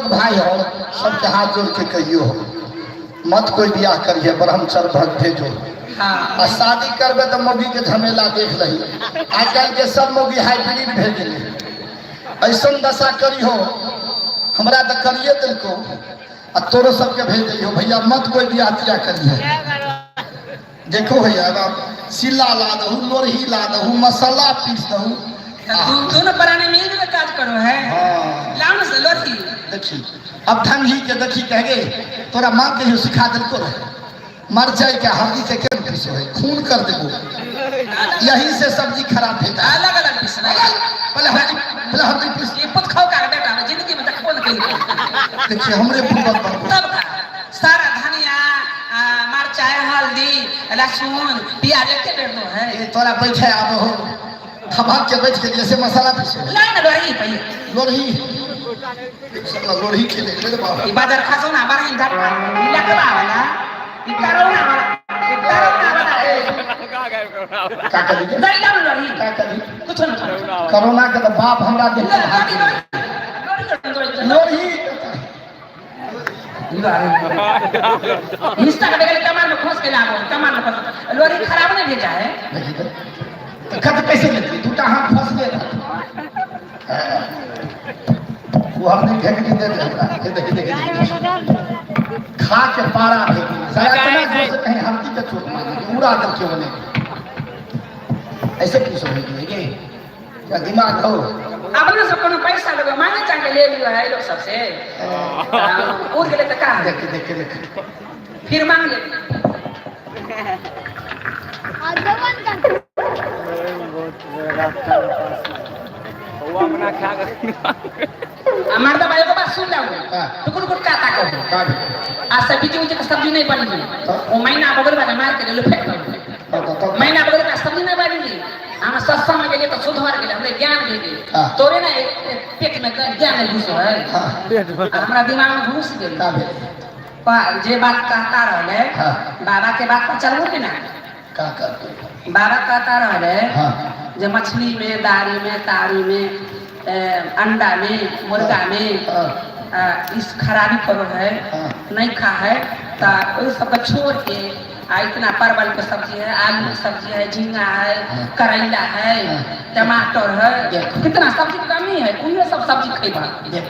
भाई हो, सबके हाथ जोड़ के कहियो हो, मत कोई बियाह करिए, ब्रह्मचर्य भक्त भेजो। हाँ। आ शादी करबे तो मौगी के झमेला देख लही। आजकल के सब मौगी हाइब्रिड भे गेले। ऐसा दशा करी हो, हमरा तो करिए दिलको आ तोरो सबके भेज दियो भैया, मत कोई बियाह तियाह करिए। देखो भैया, अब सिला ला दहू, लोरही ला दहू, मसाला पीस दहू। दोनों प्राणी मिल के काज करो है। हाँ। लाओ ना से लोरही। देखी अब ठंडी के देखी कह गे तोरा माँ के सिखा दिलको रहे, मरचाई के हल्दी के केन पीसो है, खून कर देबो, यही से सब्जी खराब होता है। अलग अलग पीसना है। पहले हल्दी, पहले हल्दी पीस। ये पुत खाओ का बेटा, जिंदगी में देखबो न कइल। देखिए हमरे पूर्वज बन तब का सारा धनिया, मरचाई, हल्दी, लहसुन, प्याज एके बेर दो है। ये तोरा बैठे आबो हो, खभाग के बैठ के जैसे मसाला पीसो। लाओ ना लोरही पहले। लोरही लोरही के ले ले बाबा। ई बाजार खासो ना बारह इंच ई लकवा वाला, ई करोना वाला, ई करोना वाला। का करी? दही लाओ लोरही। का करी? कुछ ना। कोरोना के तो बाप हमरा देख के भाग गेलै। लोरही हिस्सा के बगल कमर में खोस के लाबो, कमर में खोस लोरी खराब नहीं भेजा है। देखी तो खत कैसे लेती, दूटा हाथ फंस गेल। वो हमने ढेक दे दे हमरा। ये देखी देखी देखी खा के पारा भेज दी। साला इतना जोर से कहीं हल्दी के चोट मारी उड़ा दल के बने। ऐसे क्यों समझ गए ये क्या दिमाग हो? अपना सब कोनो पैसा लोग मांगे चांगे ले लियो है लोग सबसे। उड़ गेले तो का? देख देख देख फिर मांग ले। वो अपना खा कर मर्दा भाई को बात सुन लाओ। हाँ। टुकुर टुकुर का ता कहो। का भी? आ सब्जी उजी के सब्जी नहीं बनी है। वो महीना बगल वाला मार के ले फेंक दो। तो महीना बगल का सब्जी नहीं बनी है। हम सत्संग में गेलिए तो सुधर गेले, हमरे ज्ञान भे गेल। हाँ। तोरे ना पेट में ज्ञान नहीं घुसो है। हाँ। हमरा दिमाग में घुस गेल। का भेल? जे बात कहता रहले। हाँ। बाबा के बात पर चलबो कि ना? का करते? बाबा कहता रहले। हाँ। जे मछली में, दारू में, तारी में, अंडा में, मुर्गा में, हाँ। इस खराबी करो है। हाँ। नहीं खा है तो उस सब को छोड़ के आ इतना परवल के सब्जी है, आलू की सब्जी है, झींगा है, हाँ। करेला है, हाँ। टमाटर है, देखो। कितना सब्जी कमी है, उहे सब सब्जी खेबा। देख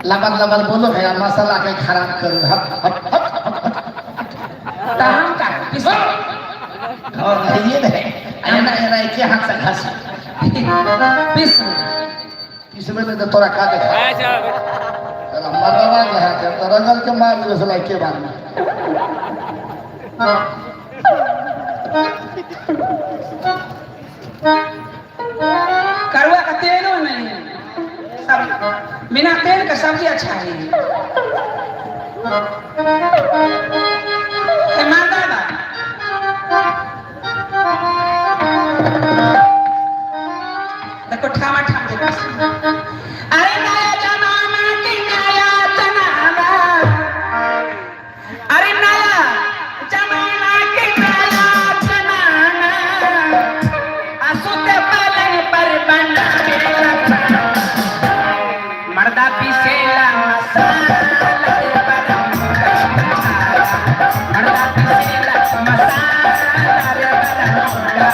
लबर लबर बोलो भैया, मसाला के खराब करू। हट हट हट हट। तो हम का पिस घर नहीं है, एना एना के हाथ से घस पिस पिसबे में तो तोरा का देखा चला मरवा के हाथ तो रगल के मार दियो सला के बार में। करुआ का तेलो नहीं है, सब बिना तेल का सब्जी अच्छा है। ए, मारदा बा। देखो ठामा ठाम देखो। अरे नया जमाना के नया जमाना, अरे नया जमाना के नया जमाना, आसुते पलंग पर बना के रखा। मर्दा पीसेला मसाला रे बरमुंडा, मर्दा पीसेला मसाला रे बरमुंडा।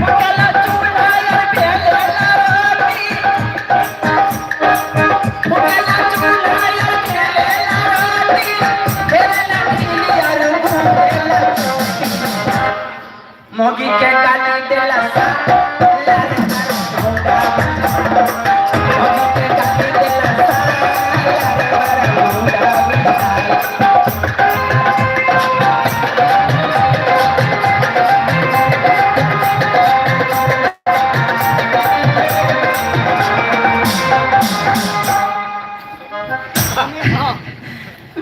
मुकला चूल्हा यार बेलेला रोटी, मुकला चूल्हा यार बेलेला रोटी, बेलेला ढीली यार मुकला चोटी। मोगी के गाली देला सा मोगी के गाली देला सा।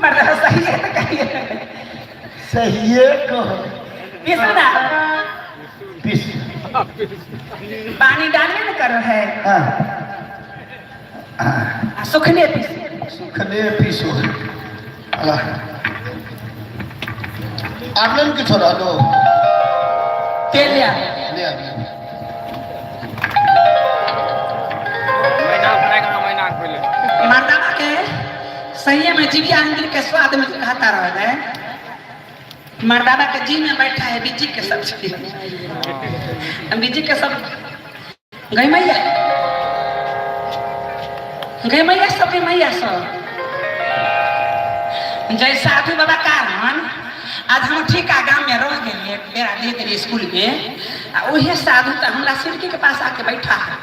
मर्दा सही है तो कहिए। सही है कहो। ये सुना। पानी डालबे न कर है। हाँ। आ सुखले पीसू। सुखले पीसू। अल्लाह आपने ने किछो रहलो। तेल ले आ। ले आबी। महीना बनाए के महीना पहले मर्दाना के सही में जीविया अंगिर के स्वाद में खाता रह गए। मर्दाना के जी में बैठा है बिज्जी के सब्जी, बिज्जी के सब गई मैया, गई मैया सब, गई मैया सब। जय साधु बाबा कारण आज हम ठीक आ गांव में रह गेलिए, बेरा दे दिए स्कूल में, आ उहे साधु तो हमरा सिरकी के पास आके बैठा है।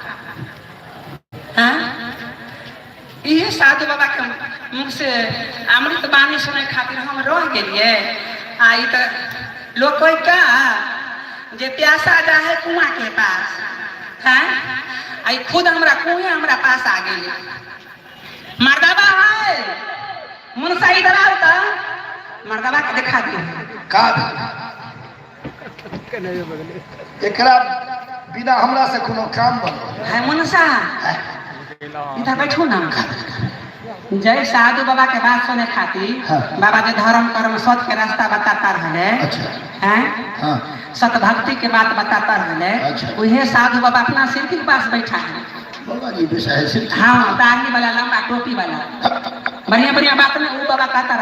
हाँ, इहे साधु बाबा के मुख से अमृत वाणी सुने खातिर हम रह गेलिए। आ ई तो लोग कोई का जे प्यासा जा है कुआं के पास, हाँ, आ ई खुद हमरा कुएं हमरा पास आ गेली। मर्दाबा है मुनसा इधर आओ तो मर्दाबा के दिखा दियो। का एकरा बिना हमरा से कोनो काम बनो है मुनसा इधर बैठो ना। जय साधु बाबा के बात सुने खातिर हाँ। बाबा जे धर्म कर्म सत्य के रास्ता बताता रहले। अच्छा। हैं? हाँ। सतभक्ति के बात बताता रहले। अच्छा। उहे साधु बाबा अपना सिर के पास बैठा है। बाबा जी बेसा है सिर। हाँ, दाढ़ी वाला, लंबा टोपी वाला, बढ़िया बढ़िया बात में वो बाबा कहता रहा।